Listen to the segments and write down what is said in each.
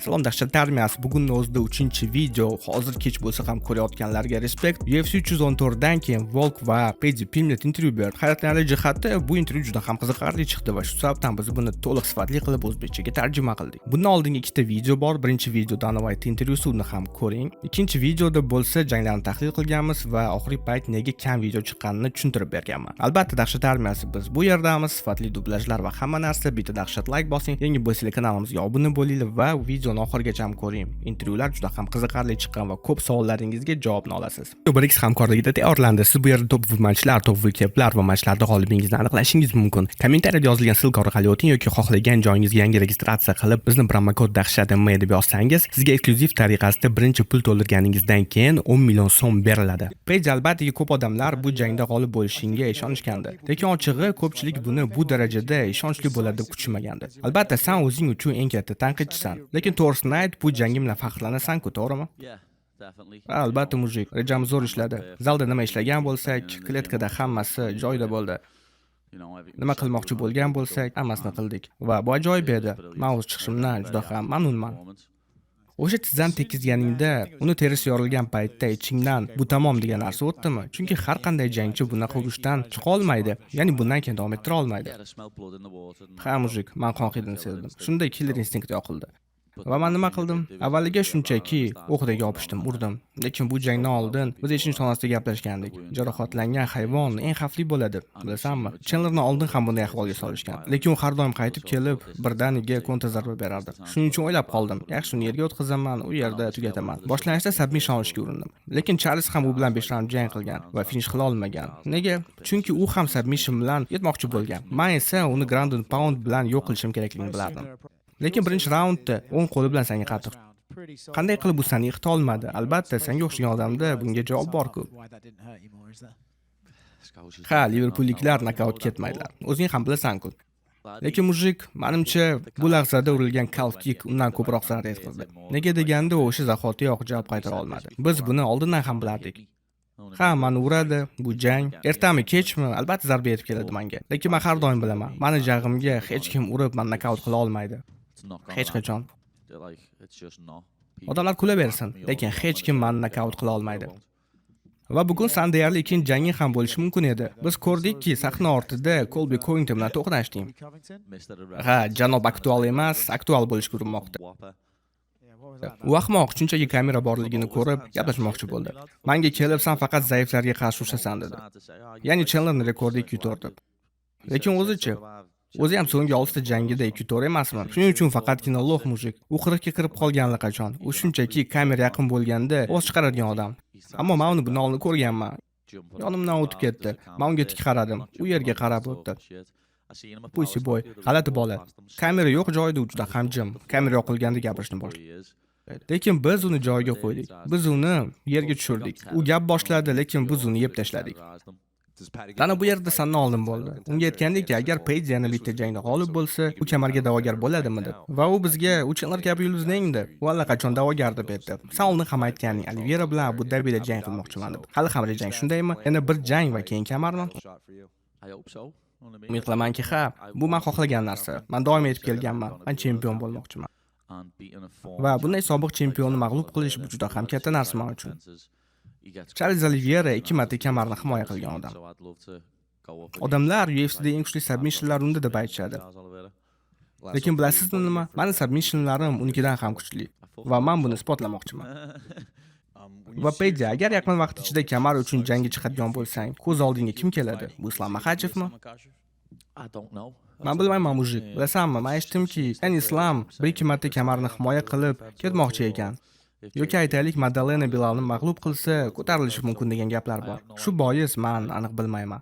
Salom, Dahshat armiyasi. Bugunni o'zida 3-video. Hozir kech bo'lsa ham ko'rayotganlarga респект. UFC 314 dan keyin Volk va Paddy Pimblett intervyu berdi. Hayratlanarli jihati, bu intervyu juda ham qiziqarli chiqdi va shu sababdan biz buni to'liq sifatli qilib o'zbekchaga tarjima qildik. Bundan oldingi ikkita video bor. Birinchi video Dana White intervyusi, uni ham ko'ring. Ikkinchi videoda bo'lsa janglarni tahlil qilganmiz va oxirgi payt nega kam video chiqqanini tushuntirib berganman. Albatta, Dahshat armiyasi, biz bu yerdamiz. Sifatli dublyajlar va hamma narsa. Bitta dahshat like bosing, yangi bo'lsangiz kanalimizga obuna bo'linglar va videoni oxirigacha ham ko'ring. Intervyular juda ham qiziqarli chiqqan va ko'p savollaringizga javobni olasiz. Bir hamkorligida tayyorlandi. Siz bu yerda top matchlar, top keplar va matchlarda g'olibingizni aniqlashingiz mumkin. Kommentariyada yozilgan ссылка orqali o'ting yoki xohlagan joyingizga yangi registratsiya qilib, bizni promokod dahshat deb yozsangiz, sizga eksklyuziv tariqasida birinchi pul to'ldirganingizdan keyin 10 million so'm beriladi. Page, albatta, ko'p odamlar bu jangda g'olib bo'lishingga ishonishgandi. Lekin ochig'i, ko'pchilik buni bu darajada ishonchli bo'ladi deb kutishmagandi. Albatta, san o'zing uchun eng katta tanqidchisan. Lekin to'g'risini ayt, bu jangim bilan faxrlanasan-ku, to'g'rimi? Ha, albatta, мужик, rejamiz zo'r ishladi. Zalda nima ishlagan bo'lsak, kletkada hammasi joyida bo'ldi. Nima qilmoqchi bo'lgan bo'lsak, hammasini qildik. Va bu ajoyib edi. Men o'z chiqishimdan juda ham mamnunman. O'sha tizzani tekkizganingda, uni terisi yorilgan paytda ichingdan "Bu tamom" degan narsa o'tdimi? Chunki har qanday jangchi bunaqa urushdan chiqa olmaydi, ya'ni bundan keyin davom ettira olmaydi. Ha, мужик, man qon hidini sezdim. Shunda killer instinkt yoqildi. Va man nima qildim? Avvaliga shunchaki o'qdek yopishdim, urdim. Lekin bu jangdan oldin biz echinch xonasida gaplashgandik. Jarohatlangan hayvon eng xavfli bo'ladi, bilasanmi? Chandlerni oldin ham bunday ahvolga solishgan. Lekin u har doim qaytib kelib, birdaniga kontra zarba berardi. Shuning uchun o'ylab qoldim. Yaxshi, uni yerga o'tkazaman, u yerda tugataman. Boshlanishda submission olishga urindim. Lekin Charles ham u bilan 5 raund jang qilgan va finish qila olmagan. Nega? Chunki u ham submission bilan yetmoqchi bo'lgan. Men esa uni ground and pound bilan yo'q qilishim kerakligini bilardim. Lekin birinchi raundda o'ng qo'li bilan senga qattiq. Qanday qilib u seni yiqita olmadi? Albatta, senga o'xshagan odamda bunga javob bor-ku. Ha, liverpulliklar nokaut ketmaydilar. O'zing ham bilasan-ku. Lekin, мужик, manimcha, bu lahzada urilgan calf kick undan ko'proq zarar yetkazdi. Nega deganda, u o'sha zahotiyoq javob qaytara olmadi. Biz buni oldindan ham bilardik. Ha, mani uradi, bu jang. Ertami, kechmi, albatta zarba yetib keladi menga. Lekin men har doim bilaman, mani jag'imga hech kim urib, mani nokaut qila olmaydi. Hech qachon. Odamlar kulaversin, lekin hech kim mani nokaut qila olmaydi. Va bugun san deyarli ikkinchi janging ham bo'lishi mumkin edi. Biz ko'rdikki, sahna ortida Colby Covington bilan to'qnashding. Ha, janob aktual emas, aktual bo'lishga urinmoqda. U ahmoq shunchaki kamera borligini ko'rib gaplashmoqchi bo'ldi. Menga kelib, "San faqat zaiflarga qarshi urushasan", dedi. Ya'ni Chandlerning rekordi 2-4 deb. Lekin o'zichi? O'zi ham so'nggi 6 ta jangida 2-4 emasmi? Shuning uchun faqatgina лох, мужик. U 40 ga kirib qolgan allaqachon. U shunchaki kamera yaqin bo'lganda ovoz chiqaradigan odam. Ammo men uni bundan oldin ko'rganman. Yonimdan o'tib ketdi. Men unga tik qaradim. U yerga qarab o'tdi. Pussy boy, g'alati bola. Kamera yo'q joyida u juda ham jim. Kamera yoqilganda gapirishni boshladi. Lekin biz uni joyiga qo'ydik. Biz uni yerga tushirdik. U gap boshladi, lekin biz uni yeb tashladik. Dana bu yerda sandan oldin bo'ldi. Unga aytgandiki, agar Peyj yana bitta jangda g'olib bo'lsa, u kamarga da'vogar bo'ladimi deb. Va u bizga, "U Chandler kabi yulduz deb. U allaqachon da'vogar", deb aytdi. San oldin ham aytganing, Olivera bilan Abu Dabida jang qilmoqchiman deb. Hali ham rejang shundaymi? Yana bir jang va keyin kamarmi? Umid qilamanki, ha, bu men xohlagan narsa. Men doim aytib kelganman, men chempion bo'lmoqchiman. Va bunday sobiq chempionni mag'lub qilish, bu juda ham katta narsa men uchun. Charles Oliveira ikki marta kamarni himoya qilgan odam. Odamlar UFCda eng kuchli submissionlar unda deb aytishadi. Lekin bilasizmi nima? Mani submissionlarim unikidan ham kuchli va men buni isbotlamoqchiman. Va Peddi, agar yaqin vaqt ichida kamar uchun jangga chiqadigan bo'lsang, ko'z oldingga kim keladi? Bu Islom Maxachevmi? Man bilmayman, мужик. Bilasanmi, man eshitdimki, ya'ni Islom bir ikki marta kamarni himoya qilib ketmoqchi ekan. Yoki aytaylik, Maddalena Bilalni mag'lub qilsa, ko'tarilishi mumkin degan gaplar bor. Shu bois man aniq bilmayman.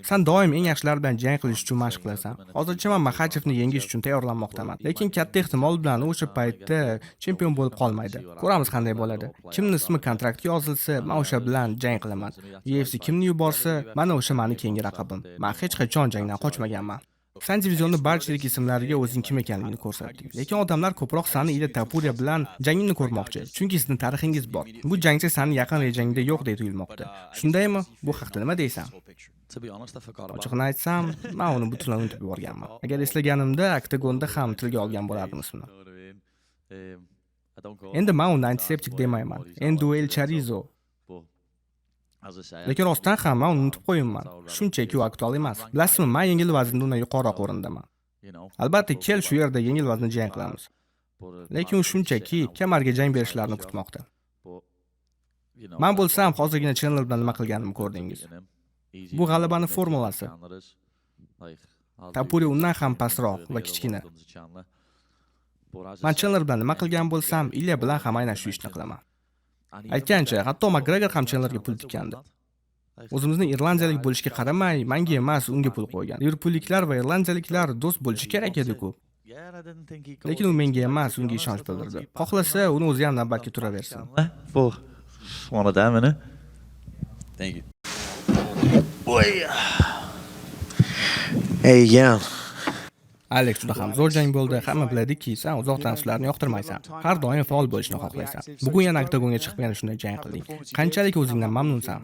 San doim eng yaxshilar bilan jang qilish uchun mashq qilasan. Hozircha man Maxachevni yengish uchun tayyorlanmoqdaman. Lekin katta ehtimol bilan u o'sha paytda chempion bo'lib qolmaydi. Ko'ramiz qanday bo'ladi. Kimni ismi kontraktga yozilsa, man o'sha bilan jang qilaman. UFC kimni yuborsa, mana o'sha mani keyingi raqibim. Man hech qachon jangdan qochmaganman. San divizionni barcha yirik ismlariga o'zing kim ekanligini ko'rsatding. Lekin odamlar ko'proq sani Ilya Tapuriya bilan jangingni ko'rmoqchi. Chunki sizni tarixingiz bor. Bu jangchi sani yaqin rejangda yo'qdek tuyulmoqda. Shundaymi? Bu haqda nima deysan? Ochig'ini aytsam, men uni butunlay unutib yuborganman. Agar eslaganimda, oktagonda ham tilga olgan bo'lardim ismini. Endi man uni antiseptik demayman. Endi u El Chorizo. Lekin rostdan ham man uni unutib qo'yibman. Shunchaki u aktual emas. Bilasizmi, man yengil vaznda undan yuqoriroq o'rindaman. Albatta, kel, shu yerda yengil vaznda jang qilamiz. Lekin u shunchaki kamarga jang berishlarini kutmoqda. Man bo'lsam, hozirgina Chandler bilan nima qilganimni ko'rdingiz. Bu g'alabani formulasi. Tapuriya undan ham pastroq va kichkina. Man Chandler bilan nima qilgan bo'lsam, Ilya bilan ham aynan shu ishni qilaman. Aytgancha, hatto Makgregor ham Chandlerga pul tikkandi. O'zimizni irlandiyalik bo'lishiga qaramay, menga emas, unga pul qo'ygan. Liverpulliklar va irlandiyaliklar do'st bo'lishi kerak edi-ku. Lekin u menga emas, unga ishonch bildirdi. Xohlasa, uni o'zi ham navbatga turaversin. One of them, innit? Thank you. Hey, yeah. Alex, juda ham zo'r jang bo'ldi. Hamma biladiki, san uzoq tanaffuslarni yoqtirmaysan. Har doim faol bo'lishni xohlaysan. Bugun yana oktagonga chiqib, yana shunday jang qilding. Qanchalik o'zingdan mamnunsan?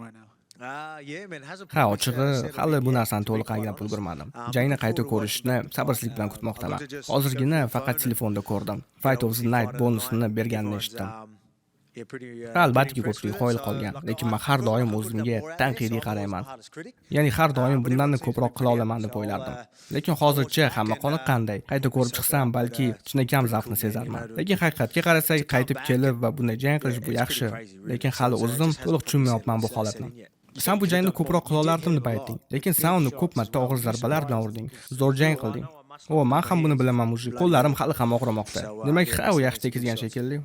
Ha, ochig'i, hali bu narsani to'liq anglab ulgurmadim. Jangni qayta ko'rishni sabrsizlik bilan kutmoqdaman. Hozirgina faqat telefonda ko'rdim. Fight of the Night bonusini berganini eshitdim. Ha, albattaki, ko'pchilik qoyil qolgan, lekin man har doim o'zimga tanqidiy qarayman. Ya'ni har doim bundan ko'proq qila olaman deb o'ylardim. Lekin hozircha hamma qoniqqanday. Qayta ko'rib chiqsam, balki chinakam zavqni sezarman. Lekin haqiqatga qarasak, qaytib kelib va bunday jang qilish, bu yaxshi. Lekin hali o'zim to'liq tushunmayapman bu holatni. San bu jangda ko'proq qila olardim deb aytding, lekin san uni ko'p marta og'ir zarbalar bilan urding. Zo'r jang qilding. O, man ham buni bilaman, мужик. Qo'llarim hali ham og'rimoqda. Demak, ha, u yaxshi tekizgan shekilli.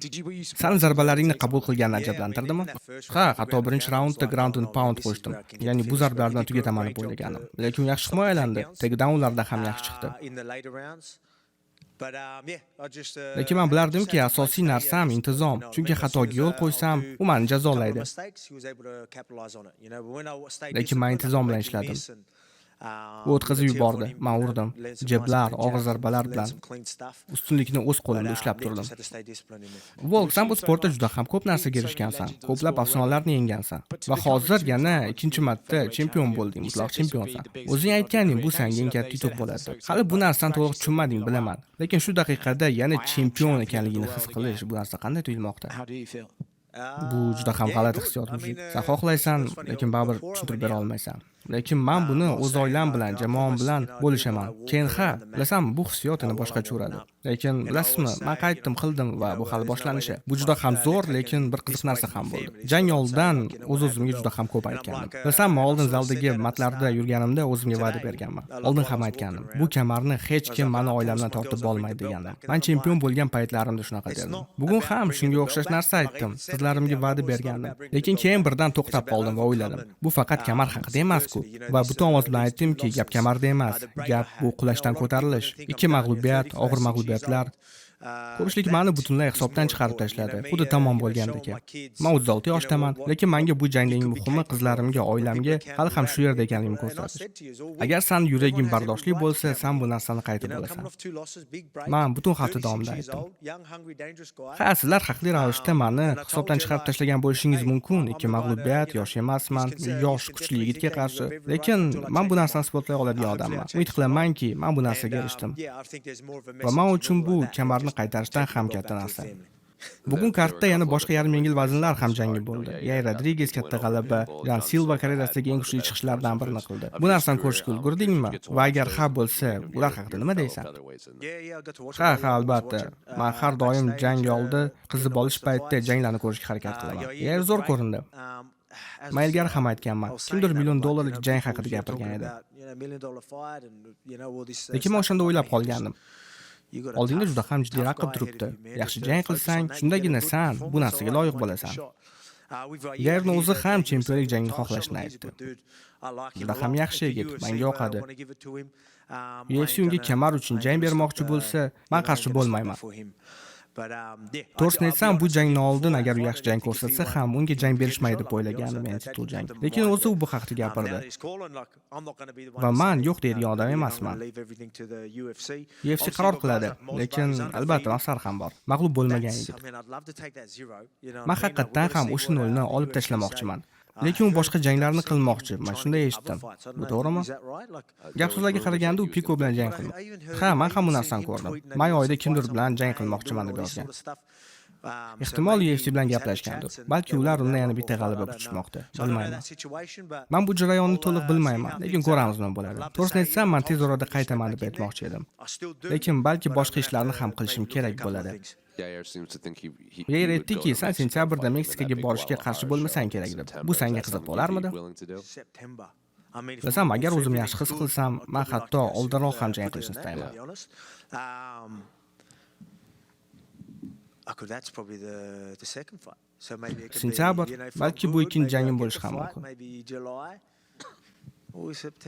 Sani zarbalaringni qabul qilgani ajablantirdimi? Ha, hatto birinchi raundda ground and pound qo'shdim. Ya'ni bu zarbalar bilan tugataman deb o'ylaganim. Lekin u yaxshi himoyalandi. Takedownlarda ham yaxshi chiqdi. Lekin man bilardimki, asosiy narsam intizom. Chunki xatoga yo'l qo'ysam, u meni jazolaydi. Lekin man intizom bilan ishladim. U o'tkazib yubordi, man urdim. Jeblar, og'ir zarbalar bilan ustunlikni o'z qo'limda ushlab turdim. Volk, san bu sportda juda ham ko'p narsaga erishgansan, ko'plab afsonalarni yenggansan va hozir yana ikkinchi marta chempion bo'lding, mutlaq chempionsan. O'zing aytganding, bu senga eng katta yutuq bo'ladi deb. Hali bu narsani to'liq tushunmading, bilaman. Lekin shu daqiqada yana chempion ekanligini his qilish, bu narsa qanday tuyulmoqda? Bu juda ham g'alati hissiyot, мужик. Sen xohlaysan, lekin baribir tushuntirib bera olmaysan. Lekin man buni o'z oilam bilan, jamoam bilan bo'lishaman. Keyin, ha, bilasanmi, bu hissiyot yana boshqacha uradi. Lekin bilasizmi, man qaytdim, qildim va bu hali boshlanishi. Bu juda ham zo'r, lekin bir qiziq narsa ham bo'ldi. Jang oldidan o'z-o'zimga juda ham ko'p aytgandim. Bilasanmi, oldin zaldagi matlarda yurganimda o'zimga va'da berganman. Oldin ham aytgandim. Bu kamarni hech kim mani oilamdan tortib olmaydi degandim. Man chempion bo'lgan paytlarimda shunaqa derdim. Bugun ham shunga o'xshash narsa aytdim. Qizlarimga va'da bergandim. Lekin keyin birdan to'xtab qoldim va o'yladim. Bu faqat kamar haqida emas-ku. Va butun ovoz bilan aytdimki, gap kamarda emas, gap bu qulashdan ko'tarilish. Ikki mag'lubiyat, og'ir mag'lubiyatlar. Ko'pchilik mani butunlay hisobdan chiqarib tashladi. Xuddi tamom bo'lgandek. Man 36 yoshdaman, lekin menga bu jangda eng muhimi qizlarimga, oilamga hali ham shu yerda ekanligimni ko'rsatish. Agar san yuraging bardoshli bo'lsa, san bu narsani qaytib olasan. Man butun hafta davomida aytdim. Ha, sizlar haqli ravishda mani hisobdan chiqarib tashlagan bo'lishingiz mumkin. Ikki mag'lubiyat, yosh emasman, yosh, kuchli yigitga qarshi. Lekin man bu narsani isbotlay oladigan odamman. Umid qilamanki, man bu narsaga erishdim. Va man uchun bu kamarni qaytarishdan ham katta narsa. Bugun kartda yana boshqa yarim yengil vaznlar ham jangi bo'ldi. Yair Rodriguez katta g'alaba, Jan Silva karyerasidagi eng kuchli chiqishlardan birini qildi. Bu narsani ko'rishga ulgurdingmi? Va agar ha bo'lsa, ular haqida nima deysan? Ha, albatta. Man har doim jang oldi, qizib olish paytida janglarni ko'rishga harakat qilaman. Yair zo'r ko'rindi. Man ilgari ham aytganman. Kimdir million dollarlik jang haqida gapirgan edi. Lekin men o'shanda o'ylab qolgandim. Oldingda juda ham jiddiy raqib turibdi. Yaxshi jang qilsang, shundagina san bu narsaga loyiq bo'lasan. Yairni o'zi ham chempionlik jangini xohlashini aytdi. Juda ham yaxshi yigit, menga yoqadi. UFC unga kamar uchun jang bermoqchi bo'lsa, men qarshi bo'lmayman. To'g'risini aytsam, bu jangni oldin agar u yaxshi jang ko'rsatsa ham, unga jang berishmaydi deb o'ylagandim, ya'ni titul jang. Lekin o'zi u bu haqda gapirdi. Va man yo'q deydigan odam emasman. UFC qaror qiladi, lekin albatta maqsad ham bor. Mag'lub bo'lmagan yigit. Man haqiqatdan ham o'sha nolni olib tashlamoqchiman. Lekin u boshqa janglarni qilmoqchi. Men shunday eshitdim. Bu to'g'rimi? Gap so'zlarga qaraganda, u Piko bilan jang qilmoqchi. Ha, men ham bu narsani ko'rdim. May oyida kimdir bilan jang qilmoqchiman deb yozgan. Ehtimol, UFC bilan gaplashgandir. Balki ular undan yana bitta g'alaba kutishmoqda. Bilmayman. Men bu jarayonni to'liq bilmayman, lekin ko'ramiz nima bo'ladi. To'g'risini aytsam, men tez orada qaytaman deb aytmoqchi edim. Lekin balki boshqa ishlarni ham qilishim kerak bo'ladi. Yair aytdiki, san sentyabrda Meksikaga borishga qarshi bo'lmasang kerak deb. Bu senga qiziq bo'larmidi? Bilasam, agar o'zimni yaxshi his qilsam, men hatto oldinroq ham jang qilishni istayman. Sentyabr, balki bu ikkinchi jangim bo'lishi ham mumkin.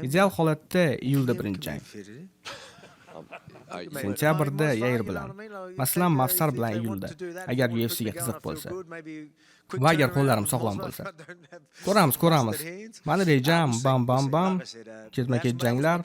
Ideal holatda iyulda birinchi jang. Sentyabrda Yair bilan. Masalan, Mavsar bilan iyulda. Agar UFCga qiziq bo'lsa. Va agar qo'llarim sog'lom bo'lsa. Ko'ramiz, ko'ramiz. Mani rejam bam bam bam, ketma-ket janglar,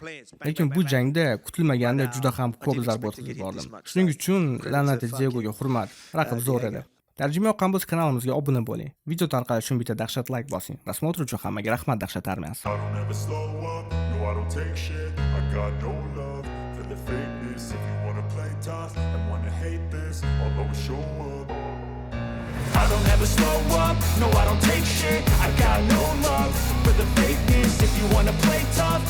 lekin bu jangda kutilmaganda juda ham ko'p zarba o'tkazib yubordim. Shuning uchun la'nati Diegoga hurmat. Raqib zo'r edi. Tarjima yoqqan bo'lsa, kanalimizga obuna bo'ling. Video tarqalishi uchun bitta dahshat like bosing. Просмотр uchun hammaga rahmat, dahshat armiyasi. I don't ever slow up, no, I don't take shit. I got no love for the fakeness. If you wanna play tough and wanna hate this, I'll always show up. I don't ever slow up, no, I don't take shit. I got no love for the fakeness. If you wanna play tough